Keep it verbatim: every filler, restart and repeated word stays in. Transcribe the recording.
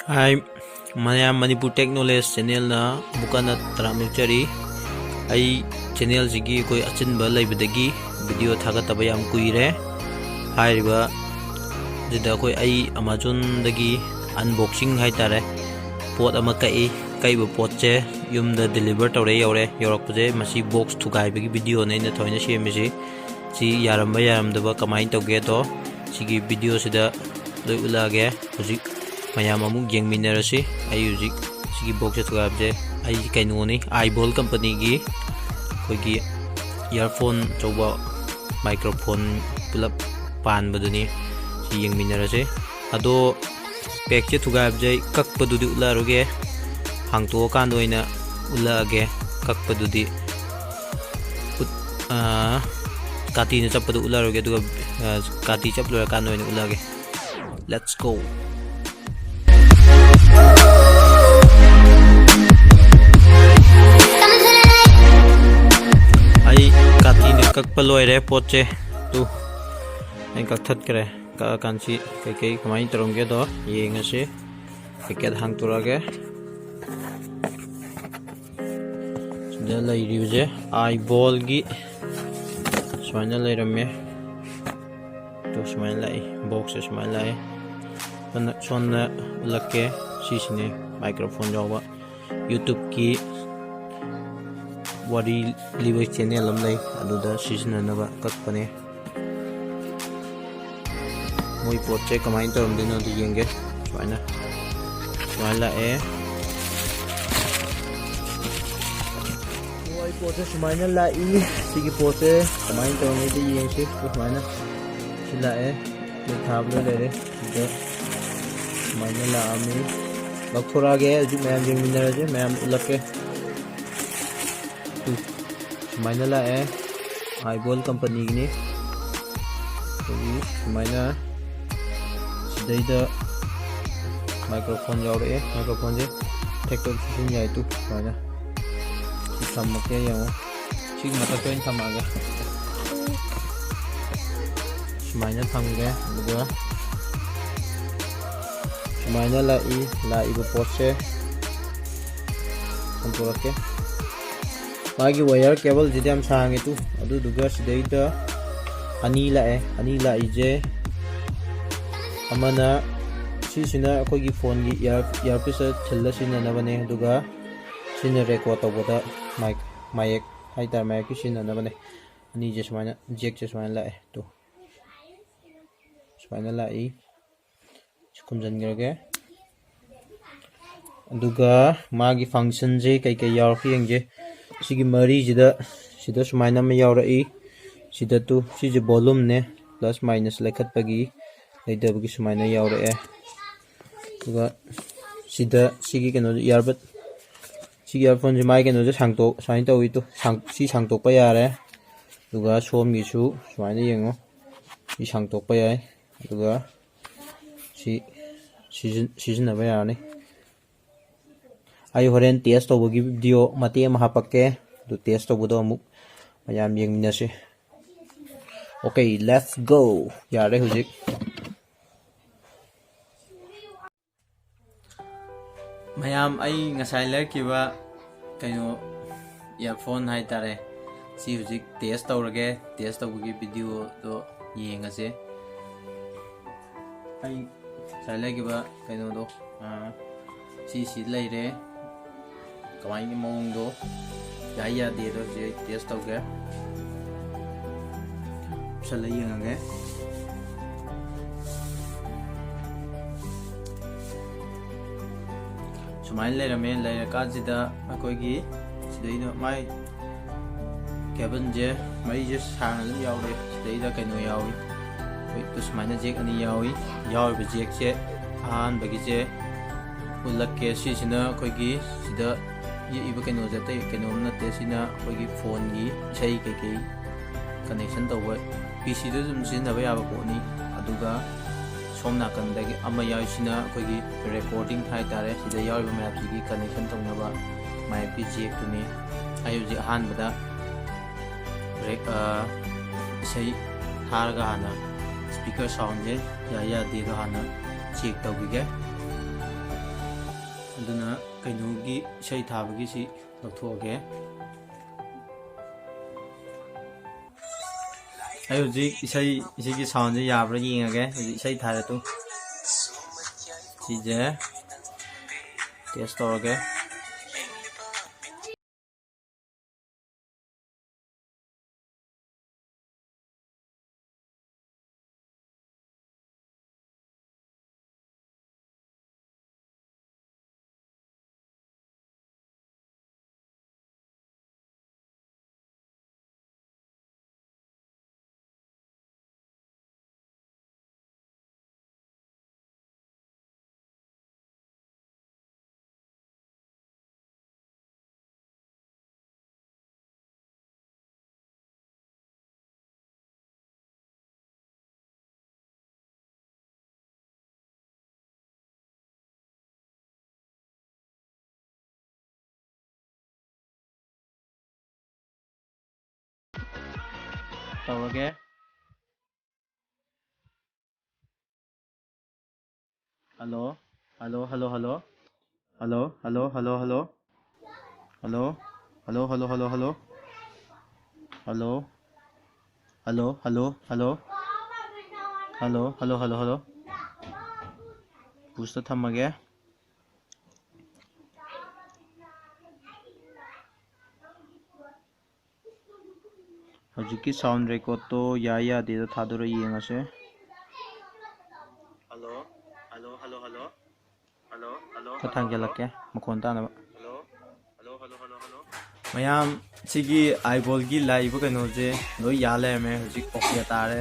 ꯍꯥꯏ ꯃꯌꯥꯝ, ꯃꯅꯤꯄꯨꯔ ꯇꯦꯛ ꯅꯣꯂꯦꯖ ꯆꯦꯅꯦꯜꯅ ꯑꯃꯨꯛ ꯍꯟꯅ ꯇꯔꯥꯝꯅ ꯑꯣꯛꯆꯔꯤ꯫ ꯑꯩ ꯆꯦꯅꯦꯜꯁꯤꯒꯤ ꯑꯩꯈꯣꯏ ꯑꯆꯤꯟꯕ ꯂꯩꯕꯗꯒꯤ ꯚꯤꯗꯤꯑꯣ ꯊꯥꯒꯠꯇꯕ ꯌꯥꯝ ꯀꯨꯏꯔꯦ꯫ ꯍꯥꯏꯔꯤꯕ ꯁꯤꯗ ꯑꯩꯈꯣꯏ, ꯑꯩ ꯑꯦꯃꯥꯖꯣꯟꯗꯒꯤ ꯑꯟꯕꯣꯛꯁꯤꯡ ꯍꯥꯏꯇꯥꯔꯦ, ꯄꯣꯠ ꯑꯃ ꯀꯛꯏ꯫ ꯀꯛꯏꯕ ꯄꯣꯠꯁꯦ ꯌꯨꯝꯗ ꯗꯤꯂꯤꯚꯔ ꯇꯧꯔꯦ, ꯌꯧꯔꯦ꯫ ꯌꯧꯔꯛꯄꯁꯦ ꯃꯁꯤ ꯕꯣꯛꯁ ꯊꯨꯒꯥꯏꯕꯒꯤ ꯚꯤꯗꯤꯑꯣꯅꯦ ꯑꯩꯅ ꯊꯑꯣꯏꯅ ꯁꯦꯝꯃꯤꯁꯤ꯫ ꯁꯤ ꯌꯥꯔꯝꯕ ꯌꯥꯔꯝꯗꯕ ꯀꯃꯥꯏꯅ ꯇꯧꯒꯦꯗꯣ ꯁꯤꯒꯤ ꯚꯤꯗꯤꯑꯣꯁꯤꯗ ꯂꯣꯏ ꯎꯠꯂꯛꯑꯒꯦ꯫ ꯍꯧꯖꯤꯛ ꯃꯌꯥꯝ ꯑꯃꯨꯛ ꯌꯦꯡꯃꯤꯟꯅꯔꯁꯤ꯫ ꯑꯩ ꯍꯧꯖꯤꯛ ꯁꯤꯒꯤ ꯕꯣꯛꯁꯁꯦ ꯊꯨꯒꯥꯏꯕꯁꯦ ꯑꯩ ꯀꯩꯅꯣꯅꯤ, ꯑꯥꯏꯕꯣꯜ ꯀꯝꯄꯅꯤꯒꯤ ꯑꯩꯈꯣꯏꯒꯤ ꯏꯌꯥꯔꯐꯣꯟ ꯑꯆꯧꯕ, ꯃꯥꯏꯀ꯭ꯔꯣꯐꯣꯟ ꯄꯨꯂꯞ ꯄꯥꯟꯕꯗꯨꯅꯤ꯫ ꯁꯤ ꯌꯦꯡꯃꯤꯟꯅꯔꯁꯦ꯫ ꯑꯗꯣ ꯄꯦꯛꯁꯦ ꯊꯨꯒꯥꯏꯕꯁꯦ ꯑꯩ ꯀꯛꯄꯗꯨꯗꯤ ꯎꯠꯂꯛꯑꯔꯣꯏꯒꯦ, ꯍꯥꯡꯇꯣꯛꯑꯀꯥꯟꯗ ꯑꯣꯏꯅ ꯎꯠꯂꯛꯑꯒꯦ꯫ ꯀꯛꯄꯗꯨꯗꯤ ꯎꯠ-, ꯑꯥ, ꯀꯥꯇꯤꯅ ꯆꯞꯄꯗꯨ ꯎꯠꯂꯛꯑꯔꯣꯏꯒꯦ, ꯑꯗꯨꯒ, ꯑꯥ, ꯀꯥꯇꯤ ꯆꯞ ꯂꯣꯏꯔꯀꯥꯟꯗ ꯑꯣꯏꯅ ꯎꯠꯂꯛꯑꯒꯦ꯫ Let's go. ꯑꯩ ꯀꯥꯇꯤꯅ ꯀꯛꯄ ꯂꯣꯏꯔꯦ ꯄꯣꯠꯁꯦ꯫ ꯇꯨ, ꯑꯩ ꯀꯛꯊꯠꯈ꯭ꯔꯦ꯫ ꯀꯛꯑꯀꯥꯟꯁꯤ ꯀꯩꯀꯩ ꯀꯃꯥꯏꯅ ꯇꯧꯔꯝꯒꯦꯗꯣ ꯌꯦꯡꯉꯁꯤ꯫ ꯄꯦꯀꯦꯠ ꯍꯥꯡꯇꯣꯔꯛꯑꯒꯦ꯫ ꯁꯤꯗ ꯂꯩꯔꯤꯕꯁꯦ ꯑꯥꯏꯕꯣꯜꯒꯤ ꯁꯨꯃꯥꯏꯅ ꯂꯩꯔꯝꯃꯦ꯫ ꯑꯗꯨ ꯁꯨꯃꯥꯏꯅ ꯂꯥꯛꯏ, ꯕꯣꯛꯁꯁꯦ ꯁꯨꯃꯥꯏꯅ ꯂꯥꯛꯏ꯫ ꯑꯗꯨꯅ ꯁꯣꯝꯗ ꯎꯠꯂꯛꯀꯦ꯫ ꯁꯤꯁꯤꯅꯦ ꯃꯥꯏꯀ꯭ꯔꯣꯐꯣꯟ ꯌꯥꯎꯕ, ꯌꯨꯇ꯭ꯌꯨꯕꯀꯤ ꯋꯥꯔꯤ ꯂꯤꯕ ꯆꯦꯅꯦꯜ ꯑꯃ ꯂꯩ, ꯑꯗꯨꯗ ꯁꯤꯖꯤꯟꯅꯅꯕ ꯀꯛꯄꯅꯦ꯫ ꯃꯣꯏ ꯄꯣꯠꯁꯦ ꯀꯃꯥꯏꯅ ꯇꯧꯔꯝꯗꯣꯏꯅꯣ ꯑꯗꯨ ꯌꯦꯡꯒꯦ꯫ ꯁꯨꯃꯥꯏꯅ, ꯁꯨꯃꯥꯏꯅ ꯂꯥꯛꯑꯦ꯫ ꯃꯣꯏ ꯄꯣꯠꯁꯦ ꯁꯨꯃꯥꯏꯅ ꯂꯥꯛꯏ꯫ ꯁꯤꯒꯤ ꯄꯣꯠꯁꯦ ꯀꯃꯥꯏꯅ ꯇꯧꯔꯝꯒꯦ ꯌꯦꯡꯁꯤ꯫ ꯁꯨꯃꯥꯏꯅ ꯁꯤ ꯂꯥꯛꯑꯦ꯫ ꯁꯤ ꯊꯥꯕꯗ ꯂꯩꯔꯦ꯫ ꯁꯤꯗ ꯁꯨꯃꯥꯏꯅ ꯂꯥꯛꯑꯝꯃꯤ꯫ ꯂꯧꯊꯣꯔꯛꯑꯒꯦ꯫ ꯍꯧꯖꯤꯛ ꯃꯌꯥꯝ ꯌꯦꯡꯃꯤꯟꯅꯔꯁꯦ꯫ ꯃꯌꯥꯝ ꯎꯠꯂꯛꯀꯦ꯫ ꯁꯨꯃꯥꯏꯅ ꯂꯥꯛꯑꯦ, ꯑꯥꯏꯕꯣꯜ ꯀꯝꯄꯅꯤꯒꯤꯅꯤ꯫ ꯑꯩꯈꯣꯏꯒꯤ ꯁꯨꯃꯥꯏꯅ ꯁꯤꯗꯩꯗ ꯃꯥꯏꯀ꯭ꯔꯣꯐꯣꯟ ꯌꯥꯎꯔꯛꯑꯦ꯫ ꯃꯥꯏꯀ꯭ꯔꯣꯐꯣꯟꯁꯦ ꯊꯦꯛꯇꯣꯛ ꯊꯦꯛꯆꯤꯟ ꯌꯥꯏ꯫ ꯇꯨ ꯁꯨꯃꯥꯏꯅ ꯁꯤ ꯊꯝꯃꯛꯀꯦ, ꯌꯦꯡꯉꯣ꯫ ꯁꯤꯒꯤ ꯃꯊꯛꯇ ꯑꯣꯏꯅ ꯊꯝꯃꯛꯑꯒꯦ꯫ ꯁꯨꯃꯥꯏꯅ ꯊꯝꯒꯦ꯫ ꯑꯗꯨꯒ ꯁꯨꯃꯥꯏꯅ ꯂꯥꯛꯏ꯫ ꯂꯥꯛꯏꯕ ꯄꯣꯠꯁꯦ ꯍꯟꯗꯣꯔꯛꯀꯦ꯫ ꯃꯥꯒꯤ wire cableꯁꯤꯗꯤ ꯌꯥꯝ ꯁꯥꯡꯉꯦ ꯇꯨ꯫ ꯑꯗꯨꯗꯨꯒ ꯁꯤꯗꯩꯗ ꯑꯅꯤ ꯂꯥꯛꯑꯦ꯫ ꯑꯅꯤ ꯂꯥꯛꯏꯁꯦ, ꯑꯃꯅ, ꯁꯤꯁꯤꯅ ꯑꯩꯈꯣꯏꯒꯤ phoneꯒꯤ ear earpiece ꯊꯤꯜꯂ ꯁꯤꯖꯤꯟꯅꯅꯕꯅꯦ, ꯑꯗꯨꯒ ꯁꯤꯅ record ꯇꯧꯕꯗ ꯃꯥꯏꯛ, ꯃꯥꯌꯦꯛ ꯍꯥꯏꯇꯥꯔꯦ, ꯃꯥꯌꯦꯛꯀꯤ ꯁꯤꯖꯤꯟꯅꯅꯕꯅꯦ꯫ ꯑꯅꯤꯁꯦ ꯁꯨꯃꯥꯏꯅ, jackꯁꯦ ꯁꯨꯃꯥꯏꯅ ꯂꯥꯛꯑꯦ ꯇꯨ꯫ ꯁꯨꯃꯥꯏꯅ ꯂꯥꯛꯏ꯫ ꯁꯤ ꯈꯨꯝꯖꯤꯟꯈ꯭ꯔꯒꯦ꯫ ꯑꯗꯨꯒ ꯃꯥꯒꯤ functionꯁꯦ ꯀꯩꯀꯩ ꯌꯥꯎꯔꯛꯀꯦ ꯌꯦꯡꯁꯦ꯫ ꯁꯤꯒꯤ ꯃꯔꯤꯁꯤꯗ, ꯁꯤꯗ ꯁꯨꯃꯥꯏꯅ ꯑꯃ ꯌꯥꯎꯔꯛꯏ꯫ ꯁꯤꯗ ꯇꯨ, ꯁꯤꯁꯦ volumeꯅꯦ, plus minus ꯂꯩꯈꯠꯄꯒꯤ, ꯂꯩꯊꯕꯒꯤ ꯁꯨꯃꯥꯏꯅ ꯌꯥꯎꯔꯛꯑꯦ꯫ ꯑꯗꯨꯒ ꯁꯤꯗ ꯁꯤꯒꯤ ꯀꯩꯅꯣꯁꯦ, earbud, ꯁꯤꯒꯤ earphoneꯁꯦ ꯃꯥꯒꯤ ꯀꯩꯅꯣꯁꯦ ꯁꯥꯡꯇꯣꯛ-, ꯁꯨꯃꯥꯏꯅ ꯇꯧꯋꯤ ꯇꯨ, ꯁꯥꯡ-, ꯁꯤ ꯁꯥꯡꯇꯣꯛꯄ ꯌꯥꯔꯦ꯫ ꯑꯗꯨꯒ ꯁꯣꯝꯒꯤꯁꯨ ꯁꯨꯃꯥꯏꯅ ꯌꯦꯡꯉꯣ, ꯁꯤ ꯁꯥꯡꯇꯣꯛꯄ ꯌꯥꯏ꯫ ꯑꯗꯨꯒ ꯁꯤ ꯁꯤꯖꯤꯟ-, ꯁꯤꯖꯤꯟꯅꯕ ꯌꯥꯔꯅꯤ꯫ ꯑꯩ ꯍꯣꯔꯦꯟ test ꯇꯧꯕꯒꯤ video ꯃꯇꯦꯛ ꯑꯃ ꯍꯥꯄꯛꯀꯦ, ꯑꯗꯨ test ꯇꯧꯕꯗꯣ ꯑꯃꯨꯛ ꯃꯌꯥꯝ ꯌꯦꯡꯃꯤꯟꯅꯁꯤ꯫ Okay, let's go. ꯌꯥꯔꯦ ꯍꯧꯖꯤꯛ꯫ ꯃꯌꯥꯝ, ꯑꯩ ꯉꯁꯥꯏ ꯂꯩꯔꯛꯈꯤꯕ ꯀꯩꯅꯣ, earphone ꯍꯥꯏꯇꯥꯔꯦ, ꯁꯤ ꯍꯧꯖꯤꯛ test ꯇꯧꯔꯒꯦ꯫ Test ꯇꯧꯕꯒꯤ videoꯗꯣ ꯌꯦꯡꯉꯁꯦ꯫ ꯑꯩ ꯉꯁꯥꯏ ꯂꯩꯈꯤꯕ ꯀꯩꯅꯣꯗꯣ, ꯑꯥ, ꯁꯤ, ꯁꯤ ꯂꯩꯔꯦ꯫ ꯀꯃꯥꯏꯅ ꯃꯑꯣꯡꯗꯣ ꯌꯥꯏ ꯌꯥꯗꯦꯗꯣ ꯍꯧꯖꯤꯛ ꯑꯩ test ꯇꯧꯒꯦ꯫ ꯎꯞꯁꯜꯂ ꯌꯦꯡꯉꯒꯦ꯫ ꯁꯨꯃꯥꯏꯅ ꯂꯩꯔꯝꯃꯦ꯫ ꯂꯩꯔꯀꯥꯟꯁꯤꯗ ꯑꯩꯈꯣꯏꯒꯤ ꯁꯤꯗꯩꯗ ꯃꯥꯏ cableꯁꯦ ꯃꯔꯤꯁꯦ ꯁꯥꯡꯅ ꯑꯗꯨꯝ ꯌꯥꯎꯔꯦ꯫ ꯁꯤꯗꯩꯗ ꯀꯩꯅꯣ ꯌꯥꯎꯏ, ꯑꯩꯈꯣꯏ ꯁꯨꯃꯥꯏꯅ jack ꯑꯅꯤ ꯌꯥꯎꯏ꯫ ꯌꯥꯎꯔꯤꯕ jackꯁꯦ ꯑꯍꯥꯟꯕꯒꯤꯁꯦ ꯎꯠꯂꯛꯀꯦ꯫ ꯁꯤꯁꯤꯅ ꯑꯩꯈꯣꯏꯒꯤ ꯁꯤꯗ ꯌꯦꯛꯏꯕ ꯀꯩꯅꯣꯁꯦ ꯑꯇꯩ ꯀꯩꯅꯣꯝ ꯅꯠꯇꯦ꯫ ꯁꯤꯅ ꯑꯩꯈꯣꯏꯒꯤ phoneꯒꯤ ꯏꯁꯩ ꯀꯩꯀꯩ connection ꯇꯧꯕ, PCꯗꯁꯨ ꯑꯗꯨꯝ ꯁꯤꯖꯤꯟꯅꯕ ꯌꯥꯕ ꯄꯣꯠꯅꯤ꯫ ꯑꯗꯨꯒ ꯁꯣꯝ ꯅꯥꯀꯟꯗꯒꯤ ꯑꯃ ꯌꯥꯎꯔꯤꯁꯤꯅ ꯑꯩꯈꯣꯏꯒꯤ recording ꯍꯥꯏꯇꯥꯔꯦ, ꯁꯤꯗ ꯌꯥꯎꯔꯤꯕ ꯃꯌꯥꯝꯁꯤꯒꯤ connection ꯇꯧꯅꯕ ꯃꯥꯏꯛꯀꯤ jackꯇꯨꯅꯤ꯫ ꯑꯩ ꯍꯧꯖꯤꯛ ꯑꯍꯥꯟꯕꯗ rec-, ꯑ, ꯏꯁꯩ ꯊꯥꯔꯒ ꯍꯥꯟꯅ speaker soundꯁꯦ ꯌꯥꯏ ꯌꯥꯗꯦꯗꯣ ꯍꯥꯟꯅ check ꯇꯧꯈꯤꯒꯦ꯫ ꯑꯗꯨꯅ ꯀꯩꯅꯣꯒꯤ ꯏꯁꯩ ꯊꯥꯕꯒꯤ ꯁꯤ ꯂꯧꯊꯣꯛꯑꯒꯦ꯫ ꯑꯩ ꯍꯧꯖꯤꯛ ꯏꯁꯩ, ꯏꯁꯩꯒꯤ soundꯁꯦ ꯌꯥꯕ꯭ꯔꯥ ꯌꯦꯡꯉꯒꯦ꯫ ꯍꯧꯖꯤꯛ ꯏꯁꯩ ꯊꯥꯔꯦ ꯇꯨ꯫ ꯁꯤꯁꯦ test ꯇꯧꯔꯒꯦ꯫ ꯇꯧꯔꯒꯦ꯫ Hello, hello, hello, hello. Hello, hello, hello, hello. Hello, hello, hello, hello, hello. Hello. Hello, hello, hello. Hello, hello, hello, hello. Push ꯇ ꯊꯝꯃꯒꯦ꯫ ꯍꯧꯖꯤꯛꯀꯤ sound record ꯇꯣ ꯌꯥꯏ ꯌꯥꯗꯦꯗꯣ ꯊꯥꯗꯣꯔꯛꯑ ꯌꯦꯡꯉꯁꯦ꯫ Hello, hello, hello, hello. Hello, hello, ꯈꯔ hello, hello. ꯊꯥꯡꯖꯜꯂꯛꯀꯦ, ꯃꯈꯣꯟ ꯇꯥꯅꯕ꯫ Hello, hello, hello, hello, hello. ꯃꯌꯥꯝ, ꯁꯤꯒꯤ eyeball ꯒꯤ ꯂꯥꯛꯏꯕ ꯀꯩꯅꯣꯁꯦ ꯂꯣꯏ ꯌꯥ ꯂꯩꯔꯝꯃꯦ꯫ ꯍꯧꯖꯤꯛ okay ꯇꯥꯔꯦ꯫